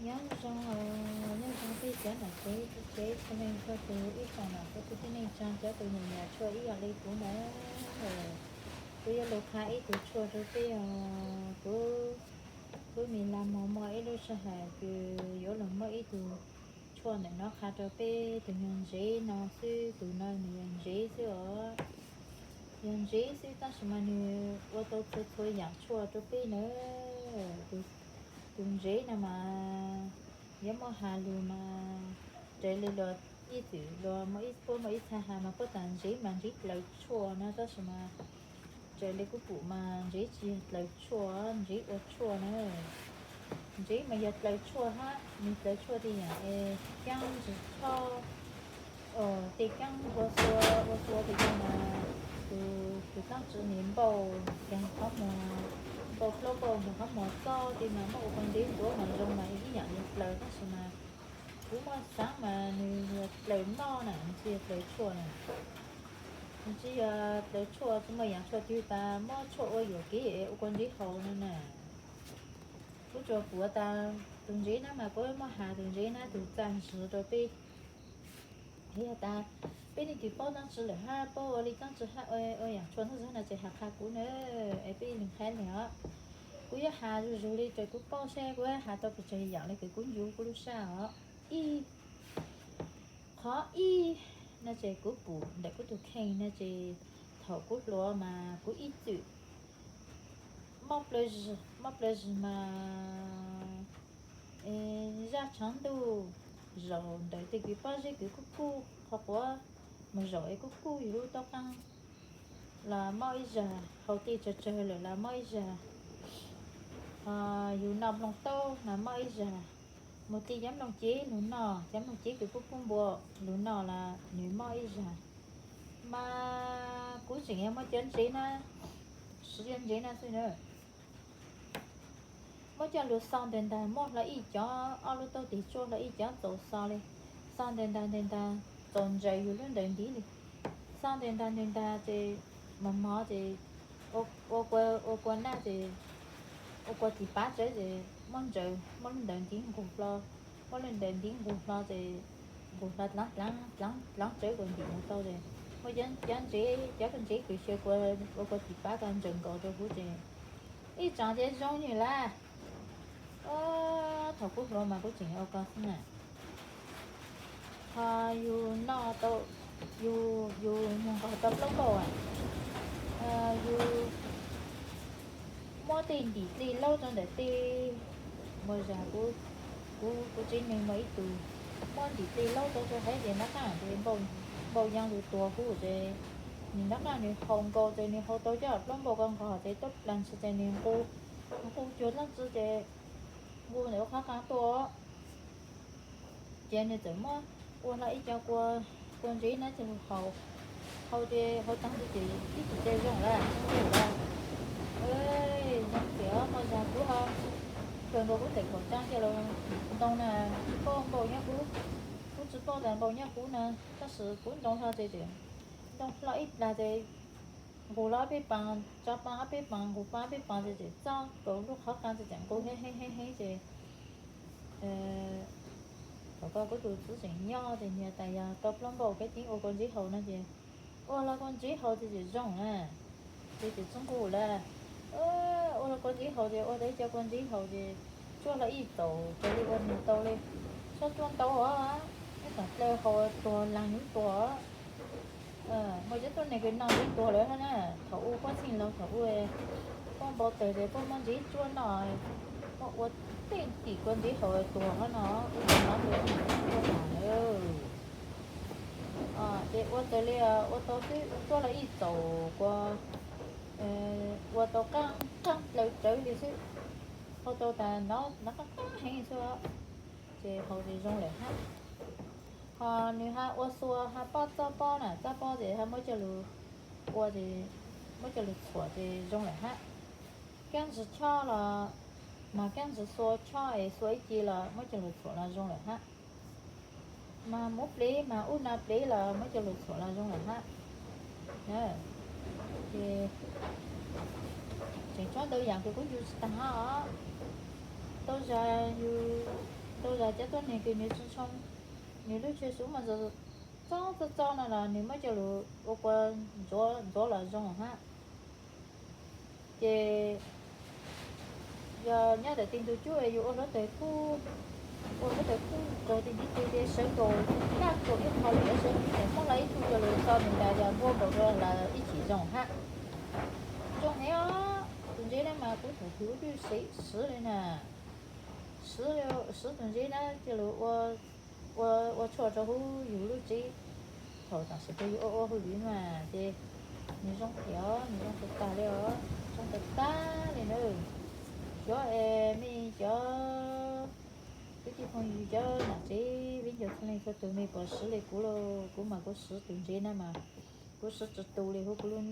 Nyob zoo, nyob zoo tej cov nam tsev txiv tsev txhua leej txhua tus, ib tsoom nam txiv kwv tij neej tsa cov tus nyiam nyiam tshuaj ib yam li kuv ntawd. Kuv yuav lug qha ib tug tshuaj rau peb os. Kuv, kuv me laj mog muaj ib lub sij hawm kws yuav lug muaj ib tug tshuaj ntawm no qha rau peb. Tus nyuag ntsev no xwb, tus no nws yog ntsev xwb os. Yog ntsev xwb tab sis mas nws ua tau txhua txhua yam tshuaj rau peb na. Tus ntsev no mas yuav muaj has lug mas raws li luag ib txwm luag puab muaj ib txha has mas puab tas ntsev mas ntsev dlaws tshuaj no tab sis mas raws li kuv pum mas ntsev tsis yog dlaws tshuaj, ntsev ua tshuaj na. Ntsev mas yog dlaws tshuaj hab, nws dlaws tshuaj tej yam es keeb ntsis chob, tej keeb ua xua, ua xua tej ko mas tus, tus taab tsi nws npauj, nkaag qhov muag, npauj plaub npauj nkaag qhov muag txob tej mas muab ua kua ntsev ntxuav mas zoo mas ib yam li dlaws tab sis mas kuv muaj xaav mas nws yog dlaws noj na, nws tsis yog dlaws tshuaj na. Nws tsis yog dlaws tshuaj, tsis muaj yaam tshuaj twg tas muab tshuaj ua yuam kev ua kua ntsev haus no na. Kuv tsuas pum tas tus ntsev nab mas kuv muab has tus ntsev nab tus txaj ntswg rau peb. Yog tas peb leej twg paub taab tsi lawm hab paub ua li taab tsi hab ua yaam tshuaj nub zog no ces has qha kuv na, es peb leeg qha leeg os. Kuv yuav has zuj zug li raws kuv paub seb kuv has tau pes tsawg yaam li kws kuv ncu kuv lub sab os. Ib, qhov ib no ces kuv pum ntawm kuv tug kheej no ces thaum kuv hluas mas kuv ib txwm mob plaws zg, mob plaws zg mas zaj tshaav ntuj zaum ntawm tej kws pob zeb kws kuj kuj qhov quav mus zaum es kuj kuj yug lub taub qaab los mob ib zag, haus tej tsawg tsawg lawm los mob ib zag. Yug noj nplooj taub mas mob ib zag, mus ti cov nplooj cev lug noj, cov nplooj cev kws kuj kuj npua lug noj los nws mob ib zag. Mas kuv tseem yog muaj cov ntsev na, siv cov ntsev na xwb na. Muab coj lug xo ntawm ntag, muab hlo ib cov, ob lub taub tes tsuab hlo ib cov txaus xo li, xo ntawm ntag ntawm ntag txaus ntsaws yug lub ntawd ntiv li. Xo ntawm ntag ntawm ntag ces mos mos ces ua kua nab ces ua kua tis pav tsawv ces muab ntsaws, muab lub ntawd ntiv nqug hlo, muab lub ntawd ntiv nqug hlo ces nqug hlo dlaav dlaav dlaav tsawv kuas ntim mus tau ces muab cov ntsev, cov ntsev kws xyaw ua kua tis pav ko ntsaws nkaus rau huv ces ib tsaam ces zoo nyuag lawm. Thaum kuv hluas mas kuv tseem ua ko xwb na. Ho yug noj tau, yug, yug mus nqos tau plaub npauj, yug muab tej ntim dlej laub rau ntawm tej, muaj zag kuv, kuv tsev neeg muaj ib tug muab ntim dlej laub rau rau haiv ces nab qaaj ces npauj yaa lug tuag huv ces nws nab qaaj nws haus nkaus ces nws haus tau coj plaub npauj ko nqos ces tub plag ntshis ces nws nqus, nqus cuag dlaab tsi ces nqus ntawm qhov qaa tuaj. Ces nws txawm muab ua hlo ib co kua ntsev na coj lug haus, haus ces haus taag ntawd ces ib chim ces zoo lawm, zoo lawm. Zoo tias muaj zag kuv ho kawg nkaus kuv tes khaum caa coj lug ntoo na, kuv paub npauj nyob huv, kuv tsis paub tas npauj nyob huv na, tab sis kuv ntoo hlo ces, ntoo hlo ib plag ces nqus hlo ob peb paas, tso paas ob peb paas, nqus paas ob peb paas ces txawm txob kaus lub qhov qaa ces txawm nqus heev heev heev heev ces thaum ko kuv tus txiv tseem nyob ces nws tas yog tau plaub npauj kev tib ua kua ntsev haus no ces ua hlo kua ntsev haus ces txawm zoo na, ces txawm tsis nqus lawm. Ua hlo kua ntsev haus ces ua tau ib co kua ntsev haus ces tsuab hlo ib txaus raws li ua nws tau li, txhob tsuab ntau os, ib tsoom dlawg haus tuag laag yuav tuag. Muaj cov tuab neeg kws noj ntsev tuag lawm hab na, thaum ub puab txheej laug thaum ub puab npau taws ces puab muab ntsev tsuab noj, muab ua tej ntim kua ntsev haus tuag hab no, ua ntawd tuag lawm. Ces ua raws li ua tau xwb, tsuab hlo ib txaus kua, ua tau qaab dlaws rawv li xwb, haus tau tas nov qaab qaab heev xwb, ces haus ces zoo lawm hab. Ho nws ho ua xua ho pob txob pob na, txob pob ces ho muab coj lug ua, muab coj lug txhuam ces zoo lawm hab. Keeb ntsis chob los, mas keeb ntsis xua chob es xua ib ce los muab coj lug txhuam los zoo lawm hab. Mas muv plev mas ub no plev los muab coj lug txhuam los zoo lawm hab. Ces tseem tshuav ntau yaam kws kuv ncu tsis taag hab os. Tau zag yug Zaj cov tuab neeg kws nws tsis ntshoo, nws lub tshua xub mas txob txob txob no los nws muab coj lug ua kua ntxuav los zoo hab. Ces yog nyob ntawm teg ntug cuab yus ua hluav taws kub, ua hluav taws kub raws teg ntiv teg sawv nkaus, kaj nkaus ib qho lawm sawv nkaus, muab lawv ib tug coj lug tso nws tas yog npuab nkaus rau lawv ib chim zoo hab. Zoo heev os. Tus ntsev na mas kuv thaum twg kuv twb siv li na. Siv, siv tus ntsev na coj lug ua, ua tshuaj rau hauv yus lub tsev. Thaum tam sim no yus ua ua hauj lwm mas ces nws zoo tiag, nws zoo tag tag li os, zoo tag tag li na. Cov es mej cov kwv tij phooj ywg, cov nam tsev viv ncaus txhua leej txhua tug, mej puas siv li kuv lauj? Kuv mas kuv siv tus ntsev na mas kuv siv tsis tu li hauv kuv lub